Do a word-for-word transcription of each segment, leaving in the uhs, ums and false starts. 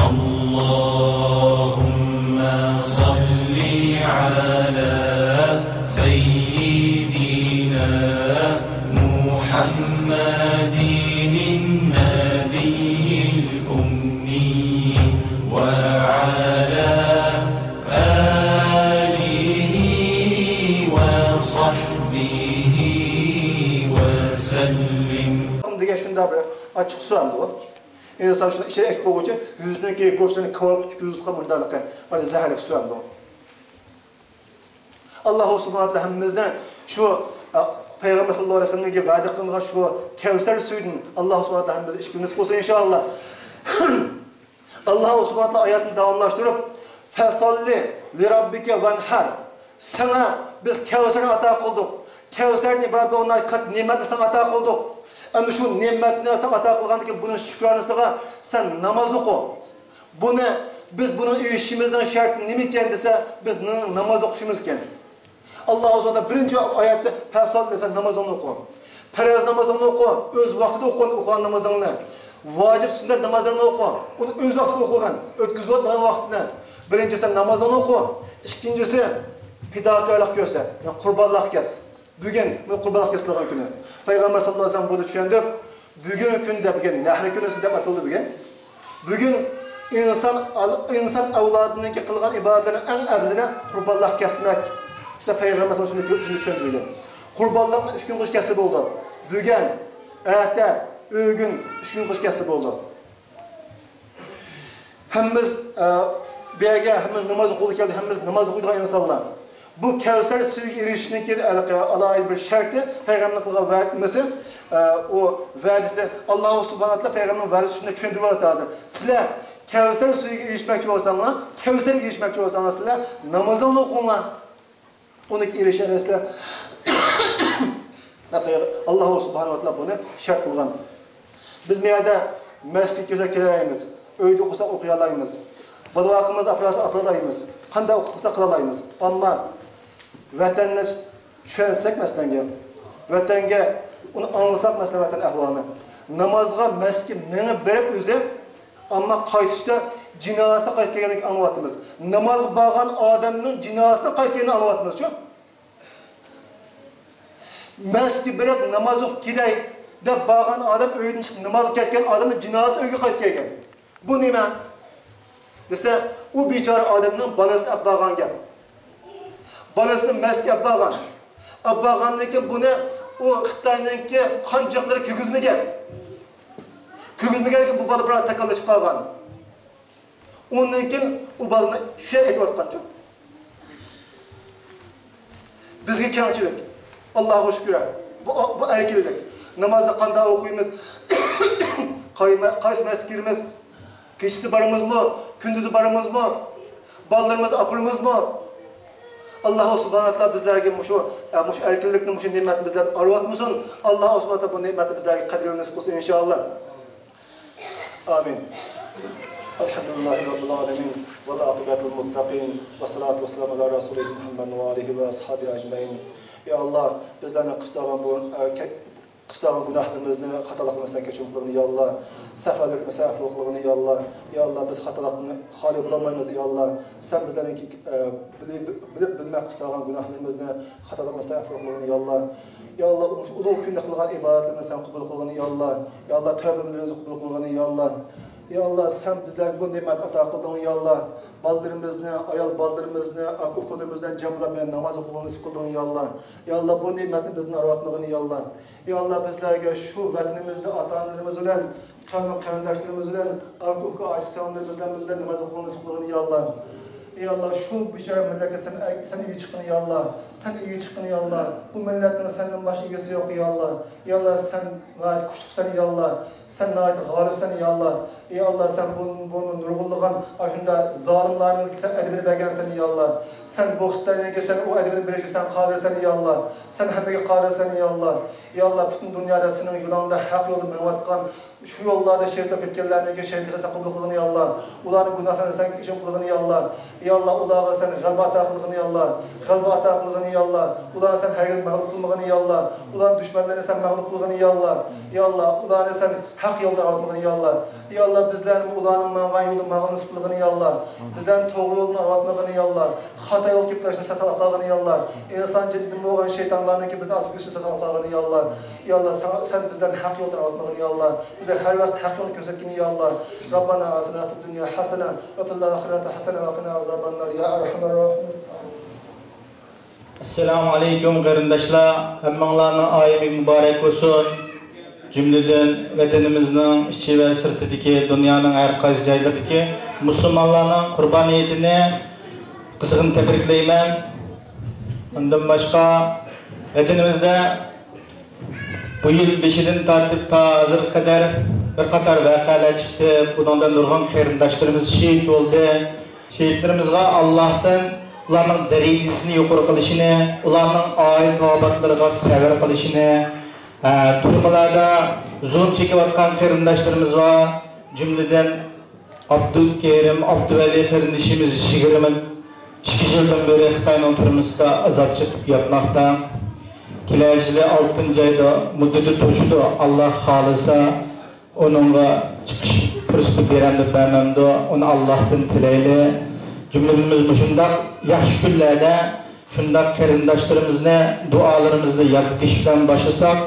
اللهم صل على سيدنا محمد النبي الأمي وعلى آله وصحبه وسلم. دېگەن شۇنداق بىر ئاچچىق سۆز بۇ. ئىنسان شۇنداق ئىچىدە ئەكىپ بولغۇچە يۈزىدىكى گۆشلىرىنى كاۋاپ قىلىپ يۈزۈپ قالغان مۇنداقلىقى، ئەنە زەھەرلىك سۆز بۇ. ئاللاھ سۇبھانەھۇ ۋە تائالا ھەممىمىزنى شۇ، ئە، پەيغەمبەر ساللاللاھۇ ئەلەيھى ۋەسەللەمگە ۋەدە قىلىنغان شۇ كەۋسەر سۈيىدىن ئاللاھ سۇبھانەھۇ ۋە تائالا ھەممىمىزگە ئىچكۈزۈپ نېسىپ قىلسۇن، ئىنشائاللاھ. ئاللاھ سۇبھانەھۇ ۋە تائالا ئايەتنى داۋاملاشتۇرۇپ، فَصَلِّ لِرَبِّكَ وَانْحَرْ. ساڭا بىز كەۋسەرنى ئاتا قىلدۇق. كەۋسەردىن ئىبارەت بولغان كاتتا نېمەتنى ساڭا ئاتا قىلدۇق. ئەمدى شۇ نېمەتنى ساڭا ئاتا قىلغاندىن كېيىن بۇنىڭ شۈكرانىسىغا سەن ناماز ئوقۇ. بۇنى، بىز بۇنىڭ ئېرىشىشىمىزنىڭ شەرتى نېمە ئىكەن دېسە، بىز ناماز ئوقۇشىمىز ئىكەن. ئاللاھ سۇبھانەھۇ ۋە تائالا بىرىنچى ئايەتتە، فَصَلِّ، سەن نامازىڭنى ئوقۇ. پەرز نامازىڭنى ئوقۇ، ئۆز ۋاقتىدا ئوقۇ، ئوقۇغان نامازىڭنى. ۋاجىپ سۈننەت نامازلىرىنى ئوقۇ، ئۇنى ئۆز ۋاقتىدا ئوقۇغىن، ئۆتكۈزۈۋاتمىغىن ۋاقتىنى. بىرىنچى، سەن نامازىڭنى ئوقۇ. ئىككىنچىسى، پىداكارلىق كۆرسەت، يەنى قۇربانلىق كەس. بۈگۈن بۇ قۇربانلىق كېسىلىدىغان كۈنى. پەيغەمبەر ساللاللاھۇ ئەلەيھى ۋەسەللەم بۇنى چۈشەندۈرۈپ، بۈگۈن كۈن دەپ، بۈگۈن نەھر كۈنى دەپ ئاتىلىدۇ بۈگۈن. بۈگۈن ئىنسان، ئىنسان ئەۋلادىنىڭكى قىلغان ئىبادەتلىرىنىڭ ئەڭ ئەۋزىلى قۇربانلىق كەسمەك دەپ پەيغەمبەر ساللاللاھۇ ئەلەيھى ۋەسەللەم شۇنى، شۇنى چۈشەندۈرگەن. قۇربانلىقنى ئۈچ كۈن قىلىش كەسسە بولىدۇ. بۈگۈن، ئەتە، ئۆگۈن ئۈچ كۈن قىلىش كەسسە بولىدۇ. ھەممىمىز، ئە، بۇ يەرگە ھەممە ناماز ئوقۇغىلى كەلدى، ھەممىمىز ناماز ئوقۇيدىغان ئىنسانلار. بۇ كەۋسەر سۈيىگە ئېرىشىشنىڭكى ھېلىقى ئالاھىدە بىر شەرتى، پەيغەمبەرنىڭ قىلغان ۋەدىسى، ئە، ئۇ ۋەدىسى، ئاللاھ سۇبھانەھۇ ۋە تائالا پەيغەمبەرنىڭ ۋەدىسى شۇنى چۈشەندۈرۈۋاتىدۇ ھازىر. سىلەر كەۋسەر سۈيىگە ئېرىشمەكچى بولساڭلار، كەۋسەرگە ئېرىشمەكچى بولساڭلار، سىلەر نامازىڭلارنى ئوقۇڭلار. ئۇنىڭغا ئېرىشەلەيسىلەر. ئاللاھ سۇبھانەھۇ ۋە تائالا بۇنى شەرت قىلغان. بىز بۇ يەردە مەسچىتكە كىرسەك كىرەلەيمىز، ئۆيدە ئوقۇساق ئوقۇيالايمىز، بالا-ۋاقىمىزنى ئاپىرساق ئاپىرالايمىز، قانداق قىلساق قىلالايمىز. ئەمما ۋەتەننى چۈشەنسەك مەسىلەنگە، ۋەتەنگە ئۇنى ئاڭلىساق مەسىلەن ۋەتەن ئەھۋالىنى، نامازغا مەسچىتكە مېڭىپ بېرىپ ئۆزى، ئەمما قايتىشتا جىنازىسى قايتىپ كەلگەنلىكىنى ئاڭلاۋاتىمىز. نامازغا بارغان ئادەمنىڭ جىنازىسىنىڭ قايتىپ كەلگىنىنى ئاڭلاۋاتىمىزچۇ؟ مەسچىتكە بېرىپ ناماز ئوقۇپ كېلەي دەپ بارغان ئادەم، ئۆيدىن چىقىپ نامازغا كەتكەن ئادەمنىڭ جىنازىسى ئۆيگە قايتىپ كەلگەن. بۇ نېمە؟ دېسە، ئۇ بىچارە ئادەمنىڭ بالىسىنى ئەپ بارغان گەپ. بالىسىنى مەسچىتكە ئەپ بارغان. ئەپ بارغاندىن كېيىن بۇنى ئۇ خىتاينىڭكى قانچاقلىرى كىرگۈزمىگەن. كىرگۈزمىگەندىن كېيىن بۇ بالا بىراز تاكاللىشىپ قالغان. ئۇندىن كېيىن ئۇ بالىنى شۇ يەر ئېتىۋاتقانچۇ؟ بىزگە كەڭچىلىك، ئاللاغا شۈكرى، بۇ، بۇ ئەركىنلىك. نامازنى قانداق ئوقۇيمىز؟ قايسى، قايسى مەسچىتكە كىرىمىز؟ كېچىسى بارىمىزمۇ؟ كۈندۈزى بارىمىزمۇ؟ بالىلىرىمىزنى ئاپىرىمىزمۇ؟ ئاللاھ سۇبھانەھۇ ۋە تائالا بىزلەرگە مۇشۇ، مۇشۇ ئەركىنلىكنى، مۇشۇ نېمەتنى بىزلەردىن ئايرىۋەتمىسۇن. ئاللاھ سۇبھانەھۇ ۋە تائالا بۇ نېمەتنى بىزلەرگە قەدىرلىگىنى نېسىپ قىلسۇن، ئىنشائاللاھ. ئامىن. ئەلھەمدۇلىللاھى رەببىل ئالەمىن. ۋەل ئاقىبەتۇ لىل مۇتتەقىن. ۋەسسالاتۇ ۋەسسالامۇ ئالا رەسۇلىھى مۇھەممەد ۋە ئالىھى ۋە ئەسھابىھى ئەجمەئىن. يا ئاللاھ، بىزلەرنىڭ قىلىپ سالغان بۇ، ئە، كە-، قىلىپ سالغان گۇناھلىرىمىزنى، خاتالىقلىرىمىزنى سەن كەچۈرۈم قىلغىن، يا ئاللاھ. سەھۋلىرىمىزنى ئەپۇ قىلغىن، يا ئاللاھ. يا ئاللاھ، بىز خاتالىقتىن خالىي بولالمايمىز، يا ئاللاھ. سەن بىزلەرنىڭ، ئە، بىلىپ، بىلىپ بىلمەي قىلىپ سالغان گۇناھلىرىمىزنى، خاتالىقلىرىمىزنى ئەپۇ قىلغىن، يا ئاللاھ. يا ئاللاھ، مۇشۇ ئۇلۇغ كۈندە قىلغان ئىبادەتلىرىمىزنى سەن قوبۇل قىلغىن، يا ئاللاھ. يا ئاللاھ، تەۋبىلىرىمىزنى قوبۇل قىلغىن، يا ئاللاھ. يا ئاللاھ، سەن بىزلەرگە بۇ نېمەتنى ئاتا قىلدىڭ، يا ئاللاھ. بالىلىرىمىزنى، ئايال بالىلىرىمىزنى، ئاكا ئۇكىلىرىمىز بىلەن جەم بولۇپ ناماز ئوقۇغىلى نېسىپ قىلدىڭ، يا ئاللاھ. يا ئاللاھ، بۇ نېمەتنى بىزدىن ئايرىۋەتمىگىن، يا ئاللاھ. يا ئاللاھ، بىزلەرگە شۇ ۋەتىنىمىزدە ئاتا-ئانىلىرىمىز بىلەن، قەۋم-قېرىنداشلىرىمىز بىلەن، ئاكا-ئۇكا، ئاچا-سىڭىللىرىمىز بىلەن بىللە ناماز ئوقۇغىلى نېسىپ قىلغىن، يا ئاللاھ. يا ئاللاھ، شۇ بىچارە مىللەتكە سەن، سەن ئىگە چىققىن، يا ئاللاھ. سەن ئىگە چىققىن، يا ئاللاھ. بۇ مىللەتنىڭ سەندىن باشقا ئىگىسى يوق، يا ئاللاھ. يا ئاللاھ، سەن ناھايىتى كۈچلۈكسەن، يا ئاللاھ. سەن ناھايىتى غالىبسەن، يا ئاللاھ. يا ئاللاھ، سەن بۇ، بۇ نۇرغۇنلىغان ئاشۇنداق زالىملارنىڭكى سەن ئەدىپىنى بەرگەنسەن، يا ئاللاھ. سەن بۇ خىتاينىڭكى سەن ئۇ ئەدىپىنى بېرىشكە سەن قادىرسەن، يا ئاللاھ. سەن ھەممىگە قادىرسەن، يا ئاللاھ. يا ئاللاھ، پۈتۈن دۇنيادا سېنىڭ يولۇڭدا ھەق يولدا مېڭىۋاتقان، شۇ يوللاردا شېھىت بولۇپ كەتكەنلەرنىڭكى شېھىتلىكىنى سەن قوبۇل قىلغىن، يا ئاللاھ. ئۇلارنىڭ گۇناھلىرىنى سەن كەچۈرۈم قىلغىن، يا ئاللاھ. يا ئاللاھ، ئۇلارغا سەن غەلىبە ئاتا قىلغىن، يا ئاللاھ. غەلىبە ئاتا قىلغىن، يا ئاللاھ. ئۇلارنى سەن ھەرگىز مەغلۇپ قىلمىغىن، يا ئاللاھ. ئۇلارنىڭ دۈشمەنلىرىنى سەن مەغلۇپ قىلغىن، يا ئاللاھ. يا ئاللا، ئۇلارنى سەن ھەق يولدىن ئايرىۋاتمىغىن، يا ئاللا. يا ئاللا، بىزلەرنى ئۇلارنىڭ ماڭغان يولىدىن ماڭغان نېسىپ قىلغىن، يا ئاللا. بىزلەرنى توغرا يولدىن ئايرىۋاتمىغىن، يا ئاللا. خاتا يولغا كېلىپ قېلىشنى سەن ساقلاپ قالغىن، يا ئاللا. ئىنسان جىندىن بولغان شەيتانلارنىڭكى بىزنى ئازاب كۆرسىتىشنى ساقلاپ قالغىن، يا ئاللا. يا ئاللا، ساڭا، سەن بىزلەرنى ھەق يولدىن ئايرىۋاتمىغىن، يا ئاللا. بىزگە ھەر ۋاقىت ھەق يولنى كۆرسەتكىن، يا ئاللا. ربنا آتنا في الدنيا حسنة وفي الآخرة حسنة وقنا عذاب النار يا أرحم الراحمين. ئەسسالامۇ ئەلەيكۇم قېرىنداشلار، ھەممىڭلارنىڭ ئايىمى مۇبارەك بولسۇن. جۈملىدىن ۋەتىنىمىزنىڭ ئىچى ۋە سىرتىدىكى، دۇنيانىڭ ھەر قايسى جايلىرىدىكى مۇسۇلمانلارنىڭ قۇربان ھېيتىنى قىزغىن تەبرىكلەيمەن. ئۇندىن باشقا، ۋەتىنىمىزدە بۇ يىل بېشىدىن تارتىپ تا ھازىرغا قەدەر بىر قاتار ۋەقەلەر چىقتى. بۇنىڭدا نۇرغۇن قېرىنداشلىرىمىز شېھىت بولدى. شېھىتلىرىمىزغا ئاللاھتىن ئۇلارنىڭ دەرىجىسىنى يۇقىرى قىلىشىنى، ئۇلارنىڭ ئائىلە تاۋابىئاتلىرىغا سەۋر قىلىشىنى، ئە، تۈرمىلەردە زۇلۇم چېكىۋاتقان قېرىنداشلىرىمىز بار. جۈملىدىن ئابدۇكېرىم، ئابدۇۋەلى قېرىندىشىمىز يىگىرمە ئىككى يىلدىن بېرى خىتاينىڭ تۈرمىسىدە ئازاب چېكىپ ياتماقتا. كېلەر يىلى ئالتىنچى ئايدا مۇددىتى توشىدۇ. ئاللا خالىسا، ئۇنىڭغا چىقىش پۇرسىتى بېرەمدۇ، بەرمەمدۇ، ئۇنى ئاللاھتىن تىلەيلى. جۈملىمىز مۇشۇنداق ياخشى كۈنلەردە شۇنداق قېرىنداشلىرىمىزنى دۇئالىرىمىزدا ياد ئېتىش بىلەن باشلىساق،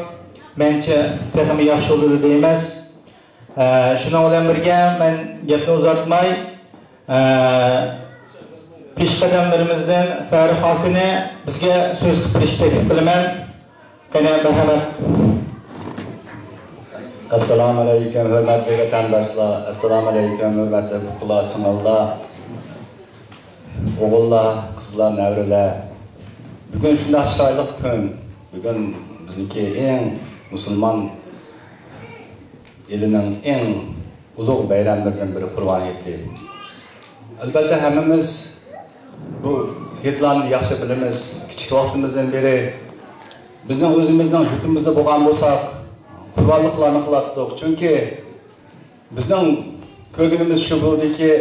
مەنچە تېخىمۇ ياخشى بولىدۇ دەيمىز. ئە، شۇنىڭ بىلەن بىرگە، مەن گەپنى ئۇزارتماي، ئە، پېشقەدەملىرىمىزدىن فەرۇق ئاكىنى بىزگە سۆز قىلىپ بېرىشكە تەكلىپ قىلىمەن. قېنى، مەرھەمەت. ئەسسالامۇئەلەيكۇم، ھۆرمەتلىك ۋەتەنداشلار! ئەسسالامۇئەلەيكۇم، ھۆرمەتلىك ئۇكىلار، سىڭىللار، ئوغۇللار، قىزلار، نەۋرىلەر! بۈگۈن شۇنداق چىرايلىق كۈن. بۈگۈن بىزنىڭكى ئەڭ مۇسۇلمان ئېلىنىڭ ئەڭ ئۇلۇغ بايراملىرىدىن بىرى قۇربان ھېيتى. ئەلۋەتتە، ھەممىمىز بۇ ھېيتلارنى ياخشى بىلىمىز. كىچىك ۋاقتىمىزدىن بېرى بىزنىڭ ئۆزىمىزنىڭ يۇرتىمىزدا بولغان بولساق، قۇربانلىقلارنى قىلاتتۇق. چۈنكى بىزنىڭ كۆرگىنىمىز شۇ بولدىكى،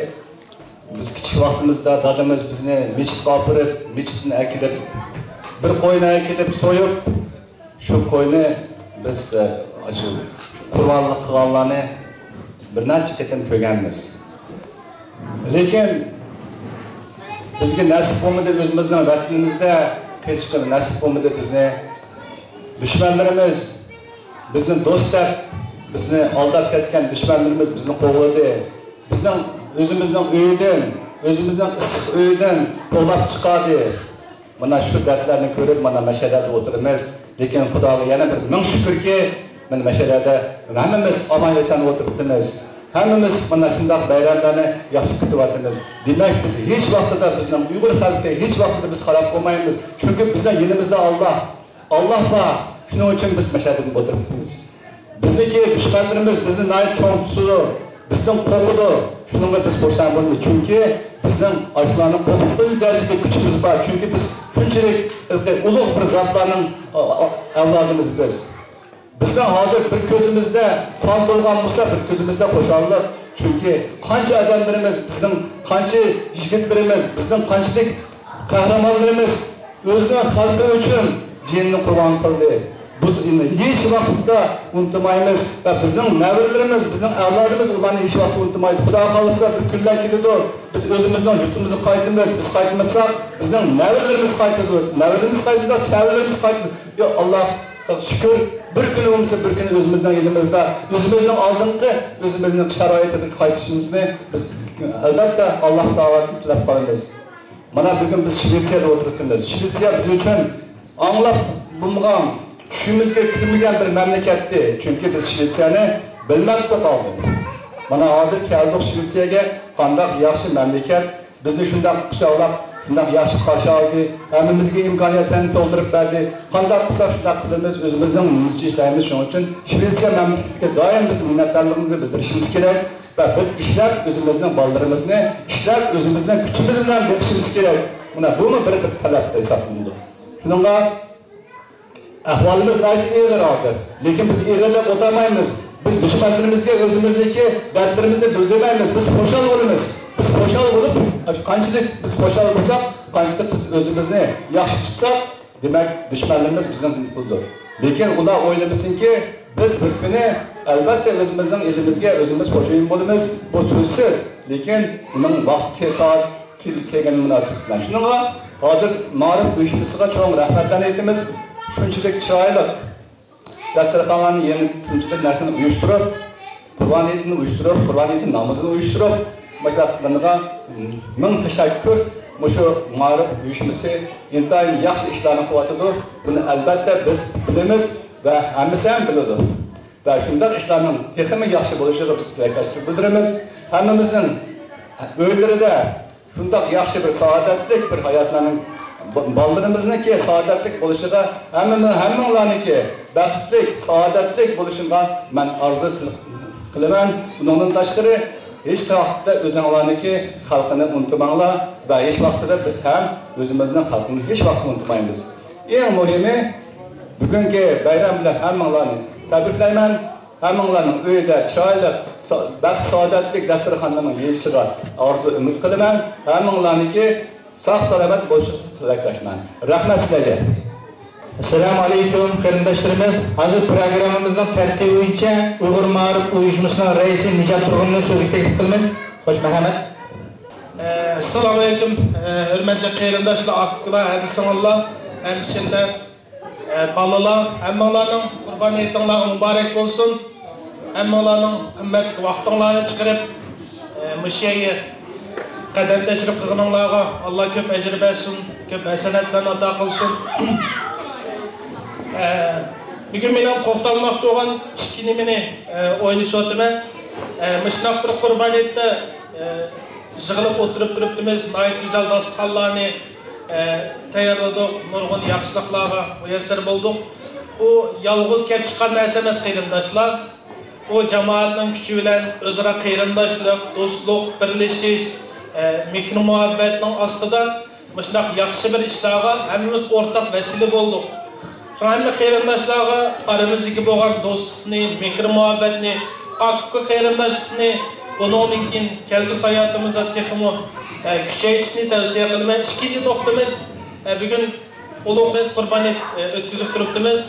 بىز كىچىك ۋاقتىمىزدا دادىمىز بىزنى مىچىتقا ئاپىرىپ، مىچىتتىن ئەكېلىپ، بىر قوينى ئەكېلىپ سويۇپ، شۇ قوينى بىز، ئە، شۇ قۇربانلىق قىلغانلارنى بىر نەچچە قېتىم كۆرگەنمىز. لېكىن بىزگە نەسىپ بولمىدى ئۆزىمىزنىڭ ۋەتىنىمىزدە قېتىشقا نەسىپ بولمىدى بىزنى. دۈشمەنلىرىمىز بىزنى دوست دەپ، بىزنى ئالداپ كەتكەن دۈشمەنلىرىمىز بىزنى قوغلىدى. بىزنىڭ ئۆزىمىزنىڭ ئۆيىدىن، ئۆزىمىزنىڭ ئىسسىق ئۆيىدىن قوغلاپ چىقاردى. مانا شۇ دەردلەرنى كۆرۈپ، مانا مەشەدەدە ئولتۇرىمىز. لېكىن خۇداغا يەنە بىر مىڭ شۈكۈركى، مانا مەشەدەدە ھەممىمىز ئامان-ئېسەن ئولتۇرۇپتىمىز. ھەممىمىز مانا شۇنداق بايراملارنى ياخشى كۈتۈۋاتىمىز. دېمەك، بىز ھېچ ۋاقتىدا، بىزنىڭ ئۇيغۇر خەلقى ھېچ ۋاقتىدا بىز خاراپ بولمايمىز. چۈنكى بىزنىڭ يېنىمىزدا ئاللا. ئاللا بار. شۇنىڭ ئۈچۈن بىز مەشەدىدە ئولتۇرۇپتىمىز. بىزنىڭكى دۈشمەنلىرىمىز بىزنى ناھايىتى چوڭ تۇتىدۇ، بىزدىن قورقىدۇ. شۇنىڭغا بىز خۇرسەن بولىمىز. چۈنكى بىزنىڭ ئاشۇلارنى قورقۇتقۇدەك دەرىجىدە كۈچىمىز بار. چۈنكى بىز شۇنچىلىك ئۇلۇغ بىر زاتلارنىڭ ئەۋلادىمىز بىز. بىزنىڭ ھازىر بىر كۆزىمىزدە قان بولغان بولسا، بىر كۆزىمىزدە خۇشاللىق. چۈنكى قانچە ئادەملىرىمىز، بىزنىڭ قانچە يىگىتلىرىمىز، بىزنىڭ قانچىلىك قەھرىمانلىرىمىز ئۆزىنىڭ خەلقى ئۈچۈن جېنىنى قۇربان قىلدى. بىز ئۇنى ھېچ ۋاقىتتا ئۇنتۇمايمىز ۋە بىزنىڭ نەۋرىلىرىمىز، بىزنىڭ ئەۋلادىمىز ئۇلارنى ھېچ ۋاقىتتا ئۇنتۇمايدۇ. خۇدا خالىسا، بىر كۈنلەر كېلىدۇ، بىز ئۆزىمىزنىڭ يۇرتىمىزغا قايتىمىز، بىز قايتمىساق، بىزنىڭ نەۋرىلىرىمىز قايتىدۇ، نەۋرىلىرىمىز قايتمىسا، چەۋرىلىرىمىز قايتىدۇ. يا ئاللاھقا شۈكۈر، بىر كۈنى بولمىسا بىر كۈنى ئۆزىمىزنىڭ ئېلىمىزدا، ئۆزىمىزنىڭ ئالدىنقى، ئۆزىمىزنىڭ شارائىتىدىن قايتىشىمىزنى بىز ئەلۋەتتە ئاللاھ تائالادىن تىلەپ قالىمىز. مانا بۈگۈن بىز شىۋېتسىيەدە ئولتۇرۇپتىمىز. شىۋېتسىيە بىز ئۈچۈن ئاڭلاپ بولمىغان، چۈشىمىزگە كىرمىگەن بىر مەملىكەتتى. چۈنكى بىز شىۋېتسىيەنى بىلمەپتۇق ئالدىن. مانا ھازىر كەلدۇق شىۋېتسىيەگە، قانداق ياخشى مەملىكەت، بىزنى شۇنداق قۇچاقلاپ، شۇنداق ياخشى قارشى ئالدى، ھەممىمىزگە ئىمكانىيەتلەرنى تولدۇرۇپ بەردى. قانداق قىلساق شۇنداق قىلىمىز، ئۆزىمىزنىڭ نېمىسىنى ئىشلەيمىز. شۇنىڭ ئۈچۈن شىۋېتسىيە مەملىكىتىگە دائىم بىز مىننەتدارلىقىمىزنى بىلدۈرۈشىمىز كېرەك ۋە بىز ئىشلەپ ئۆزىمىزنىڭ بالىلىرىمىزنى ئىشلەپ ئۆزىمىزنىڭ كۈچىمىز بىلەن بېقىشىمىز كېرەك. مانا بۇمۇ بىر، بىر تەلەپ ھېسابلىنىدۇ. شۇنىڭغا ئەھۋالىمىز ناھايىتى ئېغىر ھازىر. لېكىن بىز ئېغىرلاپ ئولتۇرمايمىز. بىز دۈشمەنلىرىمىزگە ئۆزىمىزنىڭكى دەردلىرىمىزنى بىلدۈرمەيمىز. بىز خۇشال بولىمىز. بىز خۇشال بولۇپ، قانچىلىك بىز خۇشال بولساق، قانچىلىك بىز ئۆزىمىزنى ياخشى تۇتساق، دېمەك، دۈشمەنلىرىمىز بىزنى بىلىدۇ. لېكىن ئۇلار ئويلىمىسۇنكى، بىز بىر كۈنى، ئەلۋەتتە، ئۆزىمىزنىڭ ئېلىمىزگە ئۆزىمىز خوجايىن بولىمىز، بۇ سۆزسىز. لېكىن ئۇنىڭ ۋاقتى كېلىپ، سائەت كېل-، كەلگەن مۇناسىۋەت بىلەن. شۇنىڭغا ھازىر مائارىپ ئۇيۇشمىسىغا چوڭ رەھمەتلەرنى ئېيتىمىز. شۇنچىلىك چىرايلىق داستارخانلارنى يېڭىپ، شۇنچىلىك نەرسىنى ئۇيۇشتۇرۇپ، قۇربان ھېيتىنى ئۇيۇشتۇرۇپ، قۇربان ھېيتى نامىزىنى ئۇيۇشتۇرۇپ، مۇشۇنداق قىلغىنىغا مىڭ تەشەككۈر. مۇشۇ مائارىپ ئۇيۇشمىسى ئىنتايىن ياخشى ئىشلارنى قىلىۋاتىدۇ. بۇنى ئەلۋەتتە بىز بىلىمىز ۋە ھەممىسى ھەم بىلىدۇ. ۋە شۇنداق ئىشلارنىڭ تېخىمۇ ياخشى بولۇشىغا بىز تىلەكداشلىق بىلدۈرىمىز. ھەممىمىزنىڭ ئۆيلىرىدە شۇنداق ياخشى بىر سائادەتلىك بىر ھاياتلارنىڭ، ب-، بالىلىرىمىزنىڭكى سائادەتلىك بولۇشىغا، ھەممىمىز، ھەممىڭلارنىڭكى بەختلىك، سائادەتلىك بولۇشىغا مەن ئارزۇ تىل-، قىلىمەن. ئۇنىڭدىن تاشقىرى، ھېچ ۋاقىتتا ئۆزۈڭلارنىڭكى خەلقىنى ئۇنتۇماڭلار ۋە ھېچ ۋاقتىدا بىز ھەم ئۆزىمىزنىڭ خەلقىنى ھېچ ۋاقىتتا ئۇنتۇمايمىز. ئەڭ مۇھىمى، بۈگۈنكى بايرام بىلەن ھەممىڭلارنى تەبرىكلەيمەن. ھەممىڭلارنىڭ ئۆيىدە چىرايلىق، سا-، بەخت-سائادەتلىك داستارخانلارنىڭ يېيىلىشىغا ئارزۇ-ئۈمىد قىلىمەن. ھەممىڭلارنىڭكى ساق-سالامەت بولۇشىغا تىلەكداشمەن. رەھمەت سىلەرگە. ئەسسالامۇ ئەلەيكۇم، قېرىنداشلىرىمىز. ھازىر پروگراممىمىزنىڭ تەرتىپى بويىچە ئۇيغۇر مائارىپ ئۇيۇشمىسىنىڭ رەئىسى نىجات تۇرغۇننى سۆزگە تەكلىپ قىلىمىز. خوش، مەرھەمەت. ئەسسالامۇ ئەلەيكۇم، ھۆرمەتلىك قېرىنداشلار، ئاكا-ئۇكىلار، ھەدە سىڭىللار، ھەمشىرىلەر، ئە، بالىلار، ھەممىڭلارنىڭ قۇربان ھېيتىڭلارغا مۇبارەك بولسۇن. ھەممىڭلارنىڭ قىممەتلىك ۋاقتىڭلارنى چىقىرىپ، ئە، مۇشۇ يەرگە قەدەم تەشرىپ قىلغىنىڭلارغا ئاللا كۆپ ئەجىر بەرسۇن، كۆپ ھەسەنەتلەرنى ئاتا قىلسۇن. ئە، بۈگۈن مېنىڭ توختالماقچى بولغان ئىككى نېمىنى، ئە، ئويلىشىۋاتىمەن. ئە، مۇشۇنداق بىر قۇربان ھېيتتا، ئە، يىغىلىپ ئولتۇرۇپ تۇرۇپتىمىز، ناھايىتى گۈزەل داستىخانلارنى، ئە، تەييارلىدۇق، نۇرغۇن ياخشىلىقلارغا مۇيەسسەر بولدۇق. بۇ يالغۇز كەپ چىققان نەرسە ئەمەس، قېرىنداشلار. بۇ جامائەتنىڭ كۈچى بىلەن ئۆزئارا قېرىنداشلىق، دوستلۇق، بىرلىشىش، ئە، مېھرى-مۇھەببەتنىڭ ئاستىدا مۇشۇنداق ياخشى بىر ئىشلارغا ھەممىمىز ئورتاق ۋەسىلە بولدۇق. شۇڭا ھەممە قېرىنداشلارغا ئارىمىزدىكى بولغان دوستلۇقنى، مېھرى-مۇھەببەتنى، ئاكا-ئۇكا قېرىنداشلىقنى بۇنىڭدىن كېيىن كەلگۈسى ھاياتىمىزدا تېخىمۇ، ئە، كۈچەيتىشنى تەۋسىيە قىلىمەن. ئىككىنچى نۇقتىمىز، ئە، بۈگۈن ئۇلۇغ قۇربان ھېيت، ئە، ئۆتكۈزۈپ تۇرۇپتىمىز.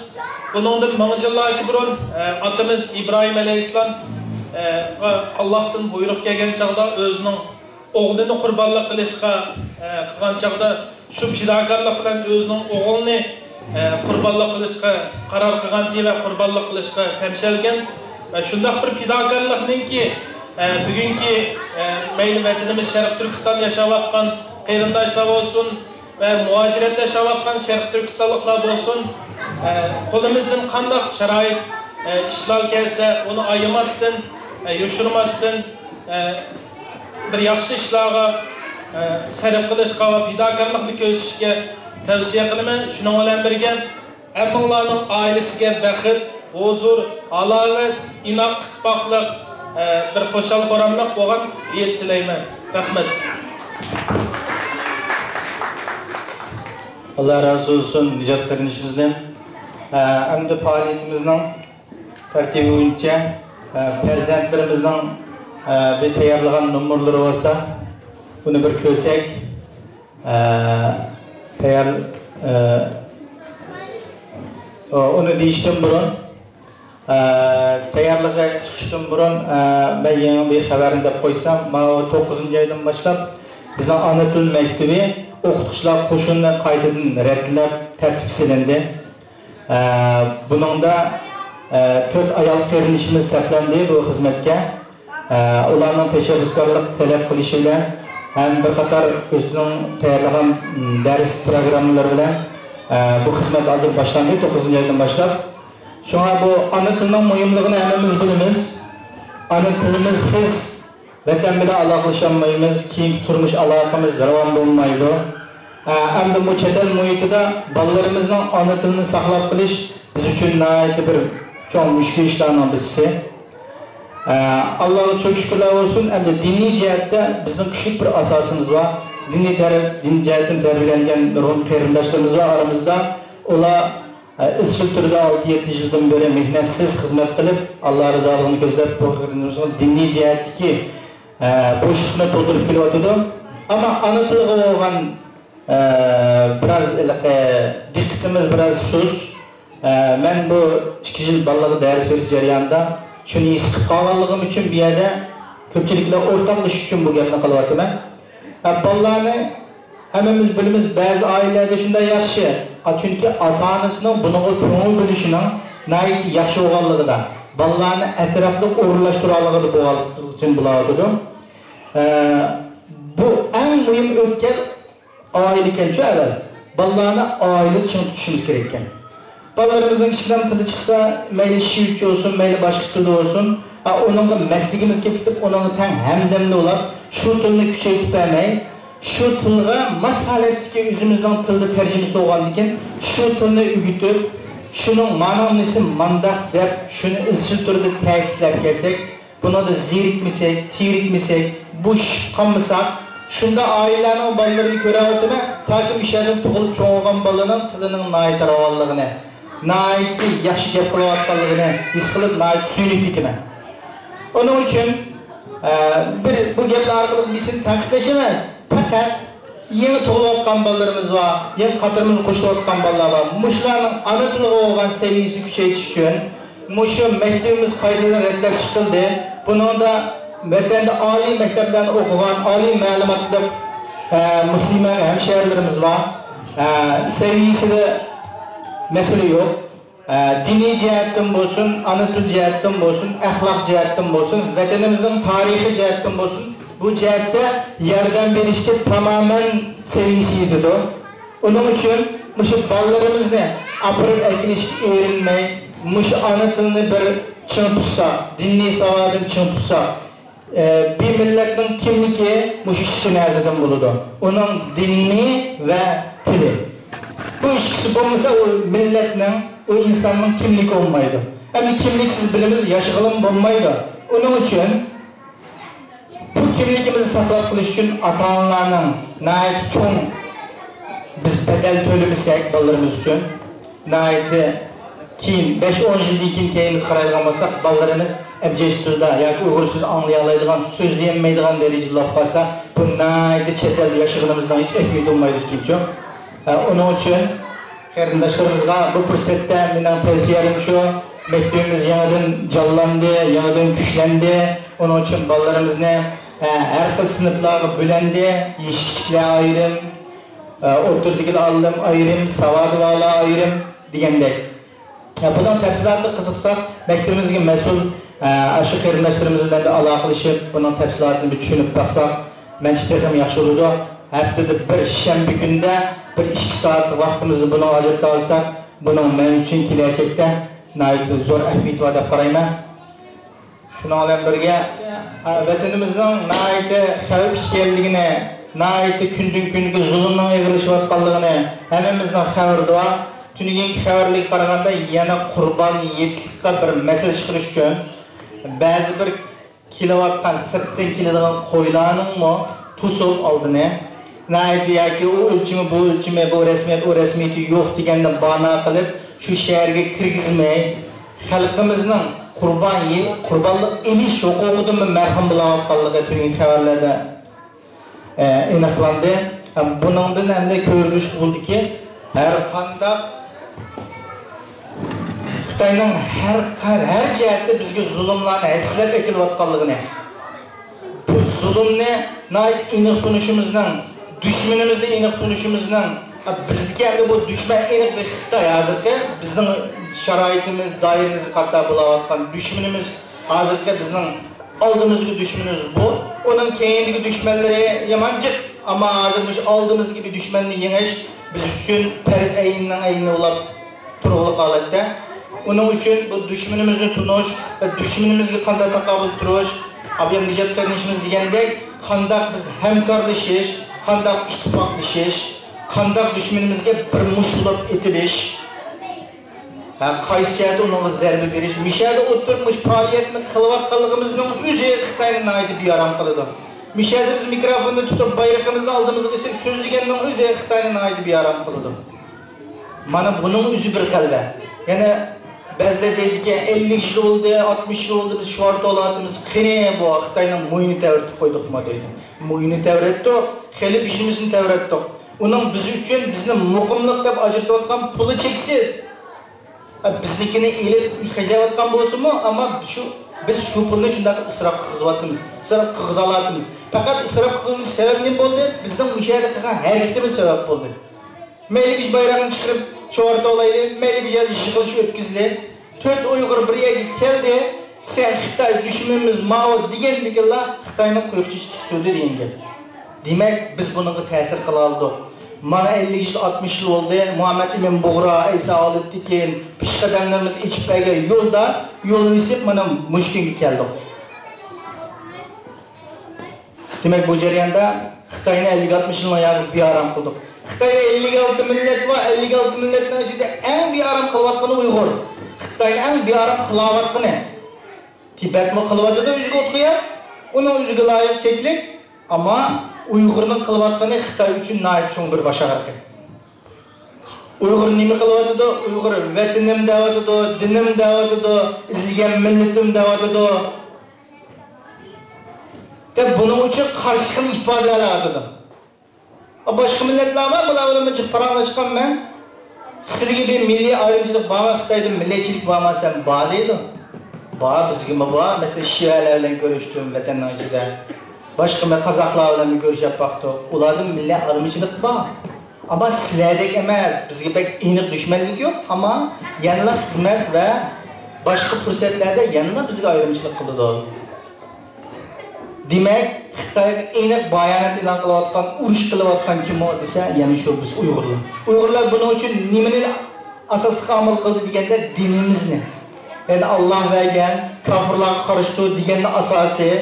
بۇنىڭدىن مىڭ يىللارچە بۇرۇن، ئە، ئاتىمىز ئىبراھىم ئەلەيھىسسالام، ئە، ئاللاھتىن بۇيرۇق كەلگەن چاغدا ئۆزىنىڭ ئوغلىنى قۇربانلىق قىلىشقا، ئە، قىلغان چاغدا، شۇ پىداكارلىق بىلەن ئۆزىنىڭ ئوغلىنى، ئە، قۇربانلىق قىلىشقا قارار قىلغانىدى ۋە قۇربانلىق قىلىشقا تەمشەلگەن. ۋە شۇنداق بىر پىداكارلىقنىڭكى، ئە، بۈگۈنكى، ئە، مەيلى ۋەتىنىمىز شەرقىي تۈركىستان ياشاۋاتقان قېرىنداشلار بولسۇن، ۋە مۇھاجىرەتتە ياشاۋاتقان شەرقىي تۈركىستانلىقلار بولسۇن، ئە، قولىمىزدىن قانداق شارائىت، ئە، ئىشلار كەلسە، ئۇنى ئايىماستىن، ئە، يوشۇرماستىن، ئە، بىر ياخشى ئىشلارغا، ئە، سەرپ قىلىشقا ۋە پىداكارلىقنى كۆرسىتىشكە تەۋسىيە قىلىمەن. شۇنىڭ بىلەن بىرگە، ھەممىڭلارنىڭ ئائىلىسىگە بەخت، ھۇزۇر، ھالاۋەت، ئىناق، ئىتتىپاقلىق، ئە، بىر خۇشال-خۇراملىق بولغان ھېيت تىلەيمەن. رەھمەت. ئاللا رازى بولسۇن نىجات قېرىندىشىمىزدىن. ئە، ئەمدى پائالىيىتىمىزنىڭ تەرتىپى بويىچە، ئە، پەرزەنتلىرىمىزنىڭ، ئە، بىر تەييارلىغان نومۇرلىرى بولسا، ئۇنى بىر كۆرسەك. ئە، تەييار، ئە، ئۇنى دېيىشتىن بۇرۇن، ئە، تەييارلىققا چىقىشتىن بۇرۇن، ئە، مەن يېڭى بىر خەۋەرنى دەپ قويسام، ماۋۇ توققۇزىنچى ئايدىن باشلاپ بىزنىڭ ئانا تىل مەكتىپى ئوقۇتقۇچىلار قوشۇنىنى قايتىدىن رەتلەپ تەرتىپكە سېلىندى. ئە، بۇنىڭدا، ئە، تۆت ئايال قېرىندىشىمىز سەپلەندى بۇ خىزمەتكە. ئە، ئۇلارنىڭ تەشەببۇسكارلىق تەلەپ قىلىشى بىلەن ھەم بىر قاتار ئۆزىنىڭ تەييارلىغان، م، دەرس پىروگراممىلىرى بىلەن، ئە، بۇ خىزمەت ھازىر باشلاندى، توققۇزىنچى ئايدىن باشلاپ. شۇڭا بۇ ئانا تىلنىڭ مۇھىملىقىنى ھەممىمىز بىلىمىز. ئانا تىلىمىزسىز ۋەتەن بىلەن ئالاقىلىشالمايمىز، كېيىنكى تۇرمۇش ئالاقىمىز راۋان بولمايدۇ. ئە، ئەمدى بۇ چەت ئەل مۇھىتىدا بالىلىرىمىزنىڭ ئانا تىلىنى ساقلاپ قېلىش بىز ئۈچۈن ناھايىتى بىر چوڭ مۈشكۈل ئىشلارنىڭ بىرسى. ئە، ئاللاغا چوڭ شۈكۈرلەر بولسۇن، ئەمدى دىنىي جەھەتتە بىزنىڭ كۈچلۈك بىر ئاساسىمىز بار. دىنىي تەرەپ، دىن جەھەتتىن تەربىيەلەنگەن نۇرغۇن قېرىنداشلىرىمىز بار ئارىمىزدا. ئۇلار ئىزچىل تۈردە ئالتە يەتتە يىلدىن بېرى مېھنەتسىز خىزمەت قىلىپ، ئاللا رىزالىقىنى كۆزلەپ، بۇ خىزمىتىمىزنىڭ دىنىي جەھەتتىكى، ئە، بوشلۇقنى تولدۇرۇپ كېلىۋاتىدۇ. ئەمما ئانا تىلغا بولغان، ئە، بىراز ھېلىقى دىققىتىمىز بىراز سۇس. ئە، مەن بۇ ئىككى يىل بالىلارغا دەرس بېرىش جەريانىدا شۇنى ھېس قىلىپ قالغانلىقىم ئۈچۈن بۇ يەردە كۆپچىلىك بىلەن ئورتاقلىشىش ئۈچۈن بۇ گەپنى قىلىۋاتىمەن. ئە، بالىلارنى ھەممىمىز بىلىمىز، بەزى ئائىلىلەردە شۇنداق ياخشى. ئا، چۈنكى ئاتا-ئانىسىنىڭ بۇنىڭغا كۆڭۈل بۆلۈشىنىڭ ناھايىتى ياخشى بولغانلىقىدا، بالىلارنى ئەتراپلىق ئورۇنلاشتۇرالىغىدا بولغانلىقى ئۈچۈن بولۇۋاتىدۇ. ئە، بۇ ئەڭ مۇھىم ئۆتكەل ئائىلە ئىكەنچۇ ئەۋەل. بالىلارنى ئائىلىدە چىڭ تۇتۇشىمىز كېرەك ئىكەن. بالىلىرىمىزنىڭ كىچىكىدىن تىلى چىقسا، مەيلى شىۋىچە بولسۇن، مەيلى باشقا تىلدا بولسۇن، ئا، ئۇنىڭغا مەسلىكىمىز كېلىپ كېتىپ، ئۇنىڭغا تەڭ ھەمدەمدە بولاپ، شۇ تىلنى كۈچەيتىپ بەرمەي، شۇ تىلغا ماس ھالەتتىكى ئۆزىمىزنىڭ تىلدا تەرجىمىسى بولغاندىكىن، شۇ تىلنى ئۆگىتىپ، شۇنىڭ مانىڭ نېسى مانداق دەپ، شۇنى ئىزچىل تۈردە تەكىتلەپ كەلسەك، بۇنىڭدا زېرىكمىسەك، تېرىكمىسەك، بوشىشىپ قالمىساق، شۇنداق ئائىلىلەرنىڭ بالىلىرىنى كۆرۈۋاتىمەن، تاكى مۇشۇ يەردىن تۇغۇلۇپ چوڭ بولغان بالىنىڭ تىلىنىڭ ناھايىتى راۋانلىقىنى، ناھايىتى ياخشى گەپ قىلىۋاتقانلىقىنى ھېس قىلىپ، ناھايىتى سۆيۈنۈپ كېتىمەن. ئۇنىڭ ئۈچۈن، ئە، بىر بۇ گەپلەر ئارقىلىق بىرسىنى تەنقىدلەش ئەمەس، پەقەت يېڭى تۇغۇلۇۋاتقان بالىلىرىمىز بار، يېڭى قاتارىمىزغا قوشۇلۇۋاتقان بالىلار بار. مۇشۇلارنىڭ ئانا تىلىغا بولغان سەۋىيەسىنى كۈچەيتىش ئۈچۈن مۇشۇ مەكتىۋىمىز قايتىدىن رەتلەپ چىقىلدى. بۇنىڭدا ۋەتەندە ئالىي مەكتەپلەردە ئوقۇغان، ئالىي مەلۇماتلىق، ئە، مۇسۇلمان ھەمشەھىرىلىرىمىز بار. ئە، سەۋىيەسىدە مەسىلە يوق. ئە، دىنىي جەھەتتىن بولسۇن، ئانا تىل جەھەتتىن بولسۇن، ئەخلاق جەھەتتىن بولسۇن، ۋەتىنىمىزنىڭ تارىخى جەھەتتىن بولسۇن، بۇ جەھەتتە ياردەم بېرىشكە تامامەن سەۋىيەسى يېتىدۇ. ئۇنىڭ ئۈچۈن مۇشۇ بالىلىرىمىزنى ئاپىرىپ ئەكېلىشكە ئېرىنمەي، مۇشۇ ئانا تىلنى بىر چىڭ تۇتساق، دىنىي ساۋادىنى چىڭ تۇتساق، ئە، بىر مىللەتنىڭ كىملىكى مۇشۇ ئىككى نەرسىدىن بولىدۇ. ئۇنىڭ دىنى ۋە تىلى. بۇ ئىككىسى بولمىسا، ئۇ مىللەتنىڭ، ئۇ ئىنساننىڭ كىملىكى بولمايدۇ. ئەمدى كىملىكسىز بىلىمىز ياشىغىلىمۇ بولمايدۇ. ئۇنىڭ ئۈچۈن بۇ كىملىكىمىزنى ساقلاپ قېلىش ئۈچۈن ئاتا-ئانىلارنىڭ ناھايىتى چوڭ، بىز بەدەل تۆلىمىسەك بالىلىرىمىز ئۈچۈن، ناھايىتى كېيىن، بەش-ئون يىلدىن كېيىن كەينىمىزگە قارايدىغان بولساق، بالىلىرىمىز ئەبجەش تىلدا ياكى ئۇيغۇر سۆزى ئاڭلىيالايدىغان، سۆزلىيەلمەيدىغان دەرىجىدە بولۇپ قالسا، بۇ ناھايىتى چەت ئەلدە ياشىغىنىمىزنىڭ ھېچ ئەھمىيىتى بولمايدۇ ئىكەنچۇ. ئە، ئۇنىڭ ئۈچۈن قېرىنداشلىرىمىزغا بۇ پۇرسەتتە مېنىڭ تەۋسىيەم شۇ، مەكتىۋىمىز يېڭىدىن جانلاندى، يېڭىدىن كۈچلەندى. ئۇنىڭ ئۈچۈن بالىلىرىمىزنى، ئە، ھەر خىل سىنىپلارغا بۆلەندى، يېشى كىچىكلەر ئايرىم، ئە، ئوتتۇرىدىكىلەر ئايرىم، ساۋادى بارلار ئايرىم دېگەندەك. ئە، بۇنىڭ تەپسىلاتىغا قىزىقساق، مەكتىۋىمىزگە مەسئۇل، ئە، ئاشۇ قېرىنداشلىرىمىز بىلەن بىر ئالاقىلىشىپ، بۇنىڭ تەپسىلاتىنى بىر چۈشىنىپ باقساق، مەنچە تېخىمۇ ياخشى بولىدۇ. ھەپتىدە بىر شەنبە كۈنىدە بىر ئىككى سائەتلىك ۋاقتىمىزنى بۇنىڭغا ئاجرىتالىساق، بۇنىڭ مەن ئۈچۈن كېلەچەكتە ناھايىتى زور ئەھمىيىتى بار دەپ قارايمەن. شۇنىڭ بىلەن بىرگە، ئە، ۋەتىنىمىزنىڭ ناھايىتى خەۋپ ئىكەنلىكىنى، ناھايىتى كۈندىن-كۈنگە زۇلۇمنىڭ ئېغىرلىشىۋاتقانلىقىنى ھەممىمىزنىڭ خەۋىرى بار. تۈنۈگۈنكى خەۋەرلەرگە قارىغاندا، يەنە قۇربان ھېيتلىققا بىر مەسىلە چىقىرىش ئۈچۈن، بەزى بىر كېلىۋاتقان، سىرتتىن كېلىدىغان قويلارنىڭمۇ توسۇپ ئالدىنى، ناھايىتى ياكى ئۇ ئۆلچىمى، بۇ ئۆلچىمى، بۇ رەسمىيەت، ئۇ رەسمىيىتى يوق دېگەندىن بانا قىلىپ، شۇ شەھەرگە كىرگۈزمەي، خەلقىمىزنىڭ قۇربان يې-، قۇربانلىق ئېلىش ھوقۇقىدىنمۇ مەھرۇم بولاۋاتقانلىقى تۈنۈگۈنكى خەۋەرلەردە، ئە، ئېنىقلاندى. ھەم بۇنىڭدىن ئەمدى كۆرۈلۈشكە بولىدۇكى، ھەر قانداق خىتاينىڭ ھەر، ھەر، ھەر جەھەتتە بىزگە زۇلۇملارنى ھەسسىلەپ ئەكېلىۋاتقانلىقىنى، بۇ زۇلۇمنى ناھايىتى ئېنىق تونۇشىمىزنىڭ، دۈشمىنىمىزنى ئېنىق تونۇشىمىزنىڭ، بىزدىكى ئەمدى بۇ دۈشمەن ئېنىق بىر خىتاي ھازىرقى، بىزنىڭ شارائىتىمىز، دائىرىمىزگە قارىتا بولاۋاتقان دۈشمىنىمىز ھازىرقى بىزنىڭ ئالدىمىزدىكى دۈشمىنىمىز بۇ. ئۇنىڭ كەينىدىكى دۈشمەنلىرى يامان جىق، ئەمما ھازىر مۇشۇ ئالدىمىزدىكى بىر دۈشمەننى يېڭىش بىز ئۈچۈن پەرز ئەينىنىڭ ئەينى بولاپ تۇرغۇلۇق ھالەتتە. ئۇنىڭ ئۈچۈن بۇ دۈشمىنىمىزنى تونۇش ۋە دۈشمىنىمىزگە قانداق تاقابىل تۇرۇش، ئابلەم نىجات قېرىندىشىمىز دېگەندەك، قانداق بىز ھەمكارلىشىش، قانداق ئىتتىپاقلىشىش، قانداق دۈشمىنىمىزگە بىر مۇش بولۇپ ئېتىلىش، ھە، قايسى جەھەتتە ئۇنىڭغا زەربە بېرىش؟ مىشەدە ئولتۇرۇپ مۇشۇ پائالىيەتنى قىلىۋاتقانلىقىمىزنىڭ ئۆزى خىتاينى ناھايىتى بىئارام قىلىدۇ. مىشەدە بىز مىكروفوننى تۇتۇپ، بايرىقىمىزنى ئالدىمىزغا ئېسىپ سۆزلىگەننىڭ ئۆزى خىتاينى ناھايىتى بىئارام قىلىدۇ. مانا بۇنىڭ ئۆزى بىر غەلىبە. يەنە بەزىلەر دەيدىكەن، ئەللىك يىل بولدى، ئاتمىش يىل بولدى، بىز شوئار توۋلاۋاتىمىز. قېنى بۇ خىتاينىڭ مويىنى تەۋرىتىپ قويدۇقمۇ دەيدۇ. مويىنى تەۋرەتتۇق، خېلى بېشىمىزنى تەۋرەتتۇق. ئۇنىڭ بىز ئۈچۈن، بىزنى مۇقىملىق دەپ ئاجرىتىۋاتقان پۇلى چەكسىز. بىزنىڭكىنى ئېلىپ خەجلەۋاتقان بولسىمۇ، ئەمما شۇ، بىز شۇ پۇلنى شۇنداق ئىسراپ قىلغۇزۇۋاتىمىز. ئىسراپ قىلغۇزالاتىمىز. پەقەت ئىسراپ قىلغۇزۇش سەۋەب نېمە بولدى؟ بىزنىڭ مۇشۇ يەردە قىلغان ھەرىكىتىمىز سەۋەب بولدى. مەيلى بىز بايراقنى چىقىرىپ شوئار توۋلايلى، مەيلى بىر يەردە يىغىلىش ئۆتكۈزىلى. تۆت ئۇيغۇر بىر يەرگە كەلدى، سەن خىتاي دۈشمىنىمىز ماۋۇ دېگەندىكىنلا خىتاينىڭ قۇيرۇق چېچى تىك تۇردى دېگەن گەپ. دېمەك، بىز بۇنىڭغا تەسىر قىلالىدۇق. مانا ئەللىك يىل، ئاتمىش يىل بولدى، مۇھەممەد ئىمىن بۇغرا، ئەيسا ئالىپتېكىن، پېشقەدەملىرىمىز ئېچىپ بەرگەن يولدا يول بېسىپ، مانا مۇشۇ كۈنگە كەلدۇق. دېمەك، بۇ جەرياندا خىتاينى ئەللىك، ئاتمىش يىلنىڭ ياغى بىئارام قىلدۇق. خىتايدا ئەللىك ئالتە مىللەت بار، ئەللىك ئالتە مىللەتنىڭ ئىچىدە ئەڭ بىئارام قىلىۋاتقىنى ئۇيغۇر. خىتاينى ئەڭ بىئارام قىلاۋاتقىنى. تىبەتمۇ قىلىۋاتىدۇ ئۆزىگە ئوت قويۇپ، ئۇنىڭ ئۆزىگە لايىق چەكلىك، ئەمما ئۇيغۇرنىڭ قىلىۋاتقىنى خىتاي ئۈچۈن ناھايىتى چوڭ بىر باش ئاغرىقى. ئۇيغۇر نېمە قىلىۋاتىدۇ؟ ئۇيغۇر ۋەتىنىم دەۋاتىدۇ، دىنىم دەۋاتىدۇ، ئىزدىگەن مىللىتىم دەۋاتىدۇ. دەپ بۇنىڭ ئۈچۈن قارشى خىل ئىپادىلەر ئېلىۋاتىدۇ. باشقا مىللەتلەر بار، بۇلار بىلەن بىر جىق پاراڭلاشقانمەن. سىلىگە بىر مىللىي ئايرىمچىلىق بارمۇ؟ خىتايدا مىللەتچىلىك بارمۇ؟ سەن بار دەيدۇ. بار، بىزگىمۇ بار. مەسىلەن، شىئەلەر بىلەن كۆرۈشتۈم ۋەتەننىڭ ئىچىدە. باشقا مىل-، قازاقلار بىلەن كۆرۈشۈپ باقتۇق. ئۇلاردا مىللىي ئايرىمچىلىق بار. ئەمما سىلەردەك ئەمەس. بىزگە بەك ئېنىق دۈشمەنلىك يوق، ئەمما يەنىلا خىزمەت ۋە باشقا پۇرسەتلەردە يەنىلا بىزگە ئايرىمچىلىق قىلىدۇ. دېمەك، خىتايغا ئېنىق بايانات ئېلان قىلىۋاتقان، ئۇرۇش قىلىۋاتقان كىم ئۇ دېسە، يەنە شۇ بىز ئۇيغۇرلار. ئۇيغۇرلار بۇنىڭ ئۈچۈن نېمىنى ئاساسلىق ئامىل قىلدى دېگەندە، دىنىمىزنى، يەنى ئاللا بەرگەن، كاپىرلارغا قارشى تۇر دېگەننى ئاساسىي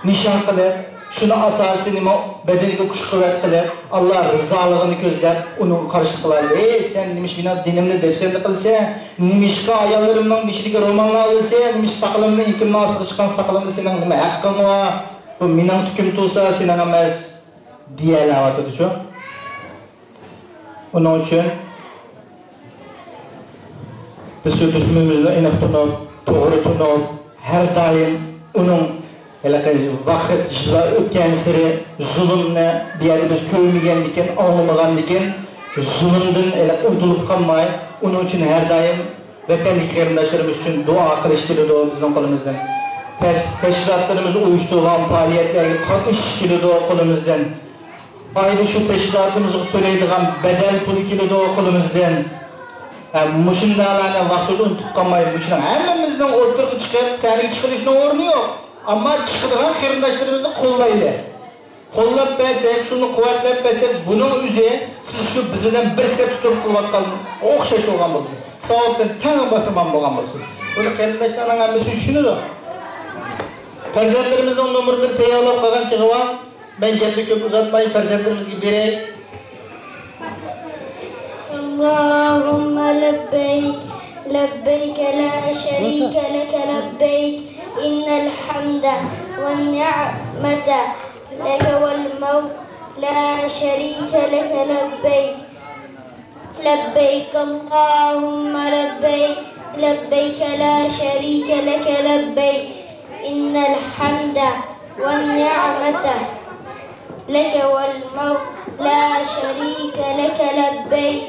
نىشان قىلىپ، شۇنى ئاساسىي نېمە، بەدىنىگە كۈچ-قۇۋۋەت قىلىپ، ئاللا رىزالىقىنى كۆزلەپ، ئۇنىڭغا قارشىلىق قىلايلى. ئەي، سەن نېمىش مېنىڭ دىنىمنى دەپسەندە قىلىسەن؟ نېمىشقا ئاياللىرىمنىڭ بېشىدىكى رومالنى ئالىسەن؟ نېمىشقا ساقىلىمنى، ئېكىمنىڭ ئاستىغا چىققان ساقىلىمنى سېنىڭ نېمە ھەققىڭ بار؟ بۇ مېنىڭ تۈكۈم تۇرسا، سېنىڭ ئەمەس، دېيەلەۋاتىدۇچۇ. ئۇنىڭ ئۈچۈن بىز شۇ دۈشمىنىمىزنى ئېنىق تونۇپ، توغرا تونۇپ، ھەر دائىم ئۇنىڭ ھېلىقى ۋاقىت يىللار ئۆتكەنسېرى زۇلۇمنى بۇ يەردە بىز كۆرمىگەندىكىن، ئاڭلىمىغاندىكىن، زۇلۇمدىن ھېلىقى ئۇنتۇلۇپ قالماي، ئۇنىڭ ئۈچۈن ھەر دائىم ۋەتەندىكى قېرىنداشلىرىمىز ئۈچۈن دۇئا قىلىش كېلىدۇ بىزنىڭ قولىمىزدىن. تەش-، تەشكىلاتلىرىمىز ئۇيۇشتۇرغان پائالىيەتلەرگە قاتنىشىش كېلىدۇ قولىمىزدىن. ئايدا شۇ تەشكىلاتىمىزغا تۆلەيدىغان بەدەل پۇلى كېلىدۇ قولىمىزدىن. ھە، مۇشۇنداقلارنى ۋاقتىدا ئۇنتۇپ قالماي، مۇشۇنىڭ ھەممىمىزنىڭ ئوتتۇرىغا چىقىپ، سەھنىگە چىقىرىشنىڭ ئورنى يوق. ئەمما چىقىدىغان قېرىنداشلىرىمىزنى قوللايلى. قوللاپ بەرسەك، شۇنى قۇۋۋەتلەپ بەرسەك، بۇنىڭ ئۆزى سىز شۇ بىز بىلەن بىر سەپتە تۇرۇپ قىلىۋاتقان ئوخشاش بولغان بولىدۇ. ساۋابتىن تەڭ بەھرىمەن بولغان بولىسىز. بۇنى قېرىنداشلارنىڭ ھەممىسى چۈشىنىدۇ. پەرزەنتلىرىمىزنىڭ نومۇرلىرى تەييارلاپ قالغان چېغى بار. مەن گەپنى كۆپ ئۇزارتماي، پەرزەنتلىرىمىزگە بېرەي. اللهم لبيك، لبيك لا شريك لك لبيك، إن الحمد والنعمة لك والملك لا شريك لك لبيك. لبيك اللهم لبيك، لبيك لا شريك لك لبيك، إن الحمد والنعمة لك والملك لا شريك لك لبيك،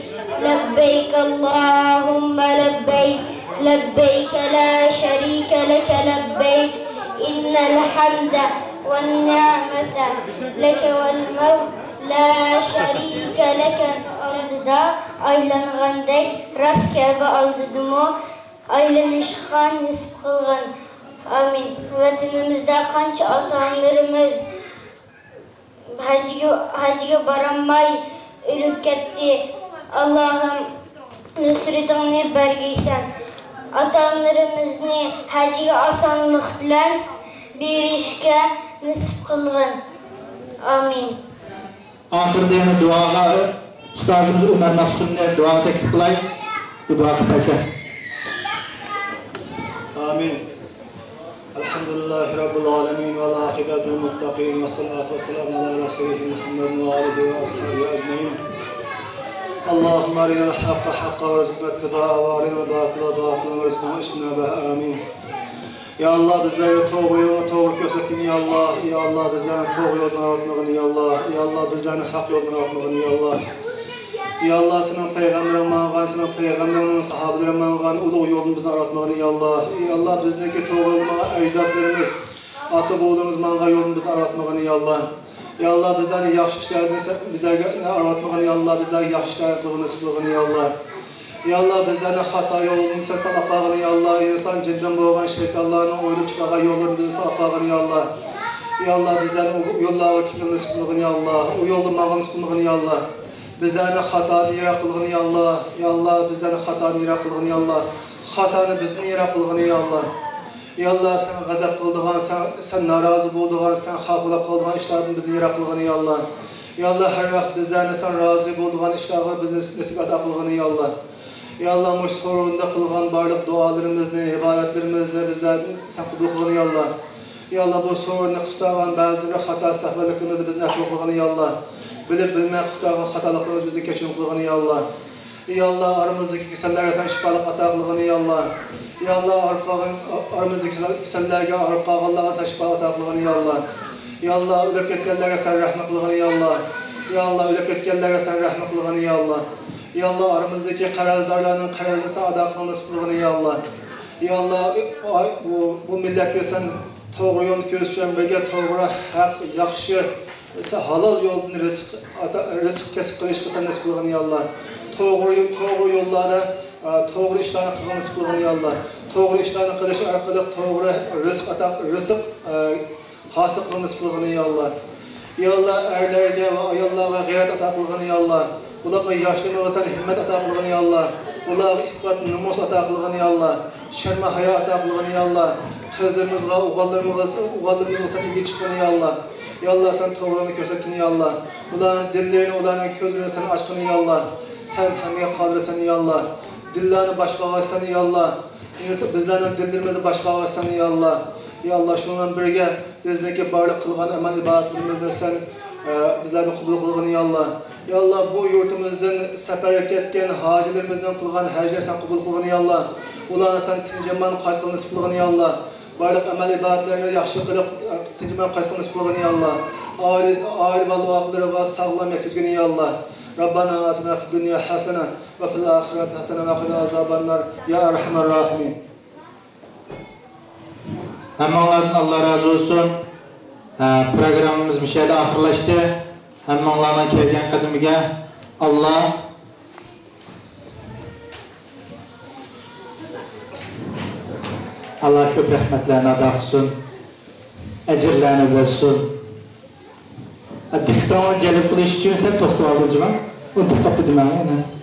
لبيك اللهم لبيك، لبيك لا شريك لك لبيك، إن الحمد والنعمة لك والملك لا شريك لك. ئالدىدا ئايلانغاندەك راست كەبە ئالدىدىمۇ ئايلىنىشقا نېسىپ قىلغىن. ئامىن. ۋەتىنىمىزدە قانچە ئاتا-ئانىلىرىمىز ھەجگە، ھەجگە بارالماي ئۆلۈپ كەتتى. ئاللاھىم، نۇسرىتىڭنى بەرگەيسەن. ئاتا-ئانىلىرىمىزنى ھەجگە ئاسانلىق بىلەن بېرىشكە نېسىپ قىلغىن. ئامىن. ئاخىرىدا يەنە دۇئاغا ئۇستازىمىز ئۆمەر مەخسۇمنى دۇئاغا تەكلىپ قىلاي. ئۇ دۇئا قىلىپ بەرسە. ئامىن. الحمد لله رب العالمين والعاقبة للمتقين والصلاة والسلام على رسوله محمد وآله وأصحابه أجمعين. اللهم أرنا الحق حقا وارزقنا اتباعه وأرنا الباطل باطلا وارزقنا اجتنابه. آمين. يا الله، بىزلەرگە توغرا يولنى توغرا كۆرسەتكىن، يا الله. يا الله، بىزلەرنى توغرا يولدىن ئايرىتمىغىن، يا الله. يا الله، بىزلەرنى ھەق يولدىن ئايرىتمىغىن، يا الله. يا ئاللا، سېنىڭ پەيغەمبىرىڭ ماڭغان، سېنىڭ پەيغەمبىرىڭنىڭ ساھابىلىرى ماڭغان ئۇلۇغ يولدىن بىزنى ئايرىتمىغىن، يا ئاللا. يا ئاللا، بىزنىڭكى توغرا يولغا ماڭغان ئەجدادلىرىمىز، ئاتا-بوۋىلىرىمىز ماڭغان يولدىن بىزنى ئايرىتمىغىن، يا ئاللا. يا ئاللا، بىزلەرنى ياخشى ئىشلاردىن سەن بىزلەرگە ئايرىتمىغىن، يا ئاللا. بىزلەرگە ياخشى ئىشلارنى قىلغىنى نېسىپ قىلغىن، يا ئاللا. يا ئاللا، بىزلەرنى خاتا يولدىن سەن ساقلاپ قالغىن، يا ئاللا. ئىنسان جىندىن بولغان شەيتانلارنىڭ ئويلاپ چىقارغان يوللىرىدىن بىزنى ساقلاپ قالغىن، يا ئاللا. يا ئاللا، بىزلەرنى ئۇ يوللارغا كىرگىنى نېسىپ قىلغىن، يا ئاللا. ئۇ يولدا ماڭغىنى نېسىپ قىلغىن، يا ئاللا. بىزلەرنى خاتادىن يىراق قىلغىن، يا ئاللا. يا ئاللا، بىزلەرنى خاتادىن يىراق قىلغىن، يا ئاللا. خاتانى بىزدىن يىراق قىلغىن، يا ئاللا. يا ئاللا، سەن غەزەپ قىلىدىغان، سەن، سەن نارازى بولىدىغان، سەن خاپىلاپ قالىدىغان ئىشلاردىن بىزنى يىراق قىلغىن، يا ئاللا. يا ئاللا، ھەر ۋاقىت بىزلەرنى سەن رازى بولىدىغان ئىشلارغا بىزنى نېسىپ ئاتا قىلغىن، يا ئاللا. يا ئاللا، مۇشۇ سورۇندا قىلغان بارلىق دۇئالىرىمىزنى، ئىبادەتلىرىمىزنى بىزلەردىن سەن قوبۇل قىلغىن، يا ئاللا. يا ئاللا، بۇ سورۇندا قىلىپ سالغان بەزى بىر خاتا سەھۋىلىكلىرىمىزنى بىزدىن ئەپۇ قىلغىن، يا ئاللا. بىلىپ بىلمەي قىلىپ سالغان خاتالىقلىرىمىزنى بىزدىن كەچۈرۈم قىلغىن، يا ئاللا. يا ئاللا، ئارىمىزدىكى كېسەللەرگە سەن شىپالىق ئاتا قىلغىن، يا ئاللا. يا ئاللا، ئاغرىپ قالغان، ئارىمىزدىكى كېسەللەرگە، ئاغرىپ قالغانلارغا سەن شىپا ئاتا قىلغىن، يا ئاللا. يا ئاللا، ئۆلۈپ كەتكەنلەرگە سەن رەھمەت قىلغىن، يا ئاللا. يا ئاللا، ئۆلۈپ كەتكەنلەرگە سەن رەھمەت قىلغىن، يا ئاللا. يا ئاللا، ئارىمىزدىكى قەرزدارلارنىڭ قەرزىنى سەن ئادا قىلغىنى نېسىپ قىلغىن، يا ئاللا. يا ئاللا، بۇ، بۇ مىللەتكە سەن توغرا يولنى كۆرسىتىش بىلەن بىرگە توغرا، ھەق، ياخشى، ھالال يولدىن رىزىق، رىزىق كەسىپ قىلىشقا سەن نېسىپ قىلغىن، يا ئاللا. توغرا، توغرا يوللاردا، توغرا ئىشلارنى قىلغىنى نېسىپ قىلغىن، يا ئاللا. توغرا ئىشلارنى قىلىش ئارقىلىق توغرا رىزىق ئاتا، رىزىق، ھاسىل قىلغىنى نېسىپ قىلغىن، يا ئاللا. يا ئاللا، ئەرلەرگە ۋە ئاياللارغا غەيرەت ئاتا قىلغىن، يا ئاللا. ئۇلارغا ياشلىرىمىزغا سەن ھىممەت ئاتا قىلغىن، يا ئاللا. ئۇلارغا ئىپپەت، نومۇس ئاتا قىلغىن، يا ئاللا. شەرم-ھايا ئاتا قىلغىن، يا ئاللا. قىزلىرىمىزغا، ئوغۇللىرىمىزغا، ئوغۇللىرىمىزغا سەن ئىگە چىققىن، يا ئاللا. يا ئاللا، سەن توغرىنى كۆرسەتكىن، يا ئاللا. ئۇلارنىڭ دىللىرىنى، ئۇلارنىڭ كۆزلىرىنى سەن ئاچقىن، يا ئاللا. سەن ھەممىگە قادىرسەن، يا ئاللا. دىللارنى باشقا ئالغاچسەن، يا ئاللا. ئىنس-، بىزلەرنىڭ دىللىرىمىزنى باشقا ئالغاچسەن، يا ئاللا. يا ئاللا، شۇنىڭ بىلەن بىرگە بىزنىڭكى بارلىق قىلغان ئەمەل ئىبادەتلىرىمىزنى سەن، ئە، بىزلەردىن قوبۇل قىلغىن، يا ئاللا. يا ئاللا، بۇ يۇرتىمىزدىن سەپەرگە كەتكەن ھاجىلىرىمىزنىڭ قىلغان ھەجىنى سەن قوبۇل قىلغىن، يا ئاللا. ئۇلارنى سەن تىنچ-ئامان قايتقىلى نېسىپ قىلغىن، يا ئاللا. بارلىق ئەمەل ئىبادەتلەرنى ياخشى قىلىپ، تىنچ-ئامان قايتقىلى نېسىپ قىلغىن، يا ئاللا. ئائىلە، ئائىلە بالىلىرىغا ساغلام يەتكۈزگىن، يا ئاللا. ربنا آتنا في الدنيا حسنة وفي الآخرة حسنة وقنا عذاب النار يا أرحم الراحمين. ھەممىڭلاردىن ئاللا رازى بولسۇن. ھە، پروگراممىمىز مۇشۇ يەردە ئاخىرلاشتى. ھەممىڭلارنىڭ كەلگەن قەدىمىگە ئاللا، ئاللا كۆپ رەھمەتلەرنى ئاتا قىلسۇن. ئەجىرلەرنى بەرسۇن. ھە، دىققىتىڭلارنى جەلپ قىلىش ئۈچۈن سەل توختىۋالدىم جۇما. ئۇنتۇپ قاپتۇ دېمەڭلار.